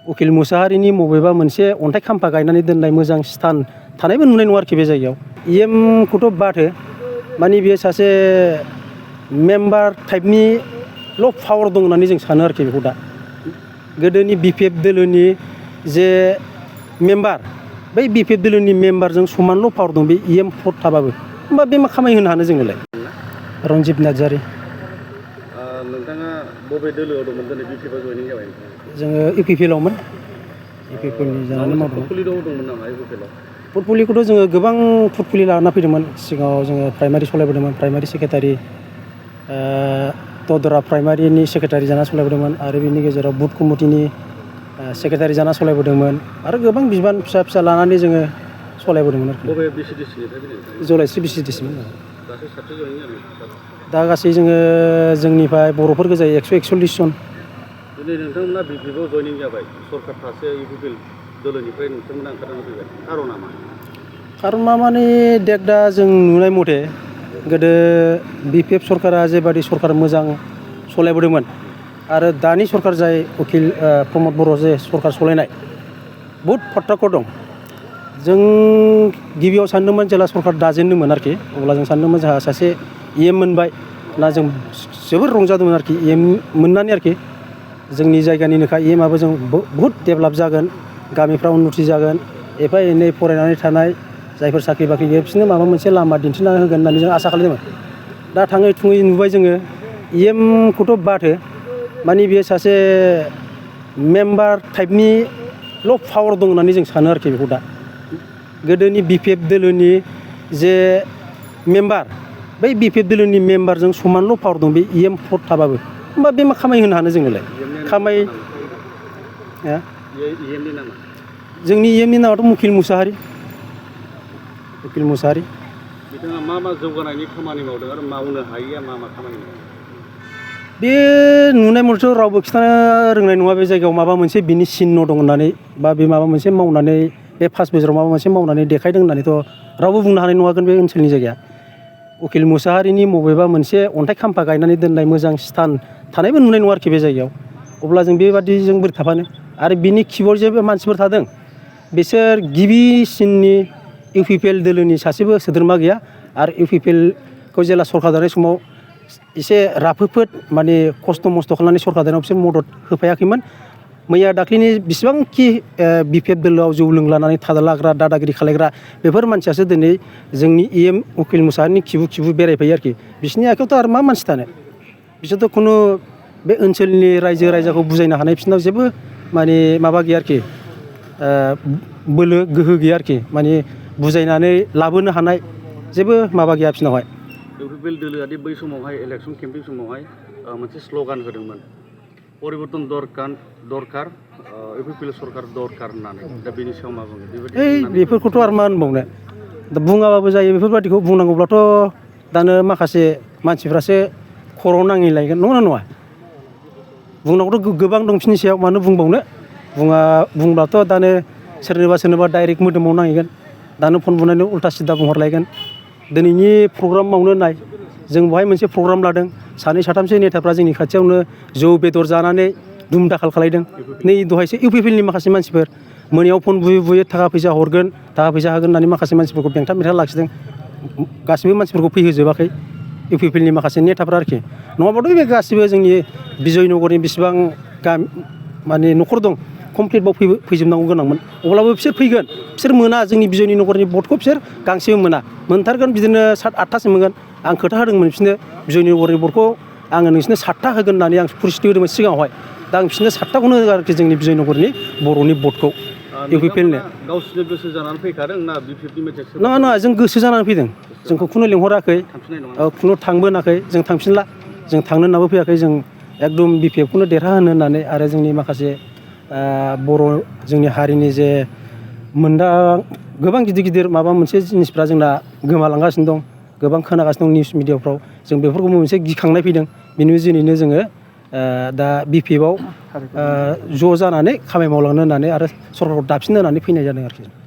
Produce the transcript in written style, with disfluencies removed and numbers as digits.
उकिल मुसाहारिनि बबेबा मोनसे अन्थाइ खाम्फा गायनानै दोननाय मोजां स्थान थानायबो नुनाय नङा आरोखि बे जायगायाव। EMखौथ' बाथो माने बेयो सासे मेम्बार टाइपनिल' पावार दं होननानै जों सानो आरोखि बेखौ दा। गोदोनि BPF दोलोनि जे मेम्बार बै BPF दोलोनि मेम्बारजों समानल' पावार दं बे EM भट थाबाबो। होमबा बे मा खामानि होनो हानो जोंनोलाय? रन्जित नार्जारि। नोंथाङा बबे दोलोआव दंमोन दिनै BPFआव जयनिं जाबाय नोंथाङा? जोङो UPPLआवमोन। UPPLनि जानानै मावदोंमोन। पर्टफलिअ दंमोन नामा UPPLआव? पर्टफलिअखौथ' जोङो गोबां पर्टफलिअ लाना फैदोंमोन। सिगाङाव जोङो प्राइमारि सालायबोदोंमोन, प्राइमारि सेक्रेटारि, तदरा प्राइमारिनि सेक्रेटारि जाना सालायबोदोंमोन आरो बिनि गेजेराव बुथ कमिटिनि सेक्रेटारि जाना सालायबोदोंमोन आरो गोबां बिबान फिसा फिसा लानानै जोङो सालायबोदोंमोन आरोखि। बबे BCDC-निफ्राय फैदों? जलाइस्रि BCDC-मोन। गासै साबसे जयनिं जादों? दा गासै जोङो जोंनिफ्राय बर'फोर गोजा 141 जन। दिनै नोंथांमोना BPFआव जयनिं जाबाय, सरकार फारसे UPPL दोलोनिफ्राय नोंथांमोना ओंखारनानै फैबाय, खार'ना मा? खार'ना माने देख दा जों नुनाय मथे गोदो BPF सरकारा जेबादि सरकार मोजां सालायबोदोंमोन आरो दानि सरकार जाय उकिल प्रमद बर' जे सरकार सालायनाय बहुद फारागखौ दं। जों गिबियाव सानदोंमोन जेला सरकार दाजेनदोंमोन आरोखि, अब्ला जों सानदोंमोन जोंहा सासे EM मोनबाय ना जों जोबोर रंजादोंमोन आरोखि EM मोननानै आरोखि। जोंनि जायगानिनोखा EMआबो जों बहुद डेभेलप जागोन, गामिफ्राव उन्नति जागोन, एफा एनै फरायनानै थानाय जायफोर साख्रि बाख्रि गैया बिसोरनो माबा मोनसे लामा दिन्थिना होगोन होननानै जों आसा खालामदोंमोन। दा थाङै थुङै नुबाय जोङो EMखौथ' बाथो माने बेयो सासे मेम्बार टाइपनिल' पावार दं होननानै जों सानो आरोखि बेखौ दा। गोदोनि BPF दोलोनि जे मेम्बार बै BPF दोलोनि मेम्बारजों समानल' पावार दं बे EM भट थाबाबो। होमबा बे मा खामानि होनो हानो जोंनोलाय? खामानि EMनि नामा? जोंनि EMनि नामाथ' उकिल मुसाहारि। उकिल मुसाहारि। बिथाङा मा मा जौगानायनि खामानि मावदों आरो मावनो हायिया मा मा खामानि मावदों? बे नुनाय मथेथ' रावबो खिथानो रोंनाय नङा बे जायगायाव माबा मोनसे बिनि चिह्न दं होननानै, बा बे माबा मोनसे मावनानै बे 5 बोसोराव माबा मोनसे मावनानै देखायदों होननानैथ' रावबो बुंनो हानाय नङागोन बे ओनसोलनि जायगाया। उकिल मुसाहारिनि बबेबा मोनसे अन्थाइ खाम्फा गायनानै दोननाय मोजां स्थान थानायबो नुनाय नङा आरोखि बे जायगायाव। अब्ला जों बेबादिजों बोरै थाफानो? आरो बिनि खिबुआव जे मानसिफोर थादों बिसोर गिबिसिननि UPPL दोलोनि सासेबो सोद्रोमा गैया आरो UPPLखौ जेला सरकार दानाय समाव एसे राफोद माने खस्थ' मस्थ' खालामनानै सरकार दानायाव बिसोर मदद होफायाखैमोन। मैया दाख्लैनि बिसिबांखि BPF दोलोआव जौ लोंलानानै थालाग्रा दादागिरि खालायग्रा बेफोर मानसियासो दिनै जोंनि EM उकिल मुसाहारिनि खिबु खिबु बेरायफायो आरोखि। बिसोरनि आखायावथ' आरो मा मानसि थानो? बिसोरथ' खुनु बे ओनसोलनि रायजो राजाखौ बुजायनो हानाय बिसोरनाव जेबो माने माबा गैया आरोखि, बोलो गोहो गैया आरोखि, माने बुजायनानै लाबोनो हानाय जेबो माबा गैया बिसोरनावहाय। UPPL दोलोआदि बै समावहाय इलेक्सन केम्पिं समावहाय मोनसे स्ल'गान होदोंमोन, परिबर्तन दरखार UPPL सरकार दरखार होननानै। दा बेनि सायाव मा बुङो? बेफोरखौथ' आरो मा होनबावनो, दा बुङाबाबो जायो बेफोरबादिखौ। बुंनांगौब्लाथ' दानो माखासे मानसिफ्रासो खर'आव नांहैलायगोन, नंगौना नङा? बुंनांगौथ' गोबां दं बिसोरनि सायाव, मानो बुंबावनो? बुंब्लाथ' दानो सोरनोबा डाइरेक्ट मोदोमाव नांहैगोन, दानो फन बुनानै उल्था सिदा बुंहरलायगोन। दिनैनि प्रग्रामावनो नाय, जों बेवहाय मोनसे प्रग्राम लादों, सानै साथामसो नेताफ्रा जोंनि खाथियावनो जौ बेदर जानानै दुम दाखाल खालायदों। नै दहायसो UPPLनि माखासे मानसिफोर मोनायाव फन बुयै थाखा फैसा हरगोन, थाखा फैसा होगोन होननानै माखासे मानसिफोरखौ बेंथा लाखिदों। गासिबो मानसिफोरखौ फैहोजोबाखै UPPLनि माखासे नेताफ्रा आरोखि। नङाबाथ' बे गासिबो जोंनि बिजयनगरनि बेसेबां माने न'खर दं कमप्लिट बाव फैजोबनांगौ गोनांमोन। अब्लाबो बिसोर फैगोन, बिसोर मोना जोंनि बिजयनगरनि भटखौ बिसोर गांसेबो मोना। मोनथारगोन बिदिनो 7-8थासो मोनगोन। आं खोथा होदोंमोन बिसोरनो, बिजयनगरनि भटखौ आङो नोंसोरनो 7था होगोन होननानै आं फुरस्टि होदोंमोन सिगाङावहाय। दा आं बिसोरनो 7थाखौनो होगोन आरोखि जोंनि बिजयनगरनि बर'नि भटखौ UPPLनो। गावसोरनो गोसो जानानै फैखादों ना BPFनि मेसेज? नङा जों गोसो जानानै फैदों। जोंखौ खुनु लिंहराखै, खुनु थांबोनाखै, जों थांफिनला, जों थांनो होननाबो फैयाखै। जों एकदम BPFखौनो देरहाहोनो होननानै आरो जोंनि माखासे बर' जोंनि हारिनि जे गोबां गिदिर माबा मोनसे जिनिसफ्रा जोंना गोमालांगासिनो दं, गोबां खोनागासिनो दं निउस मिडियाफ्राव। जों बेफोरखौ मोनसे गिखांनाय फैदों। बेनि जुनैनो जोङो दा BPFआव ज' जानानै खामानि मावलांनो होननानै आरो सरकारखौ दाफिननो होननानै फैनाय जादों आरोखि।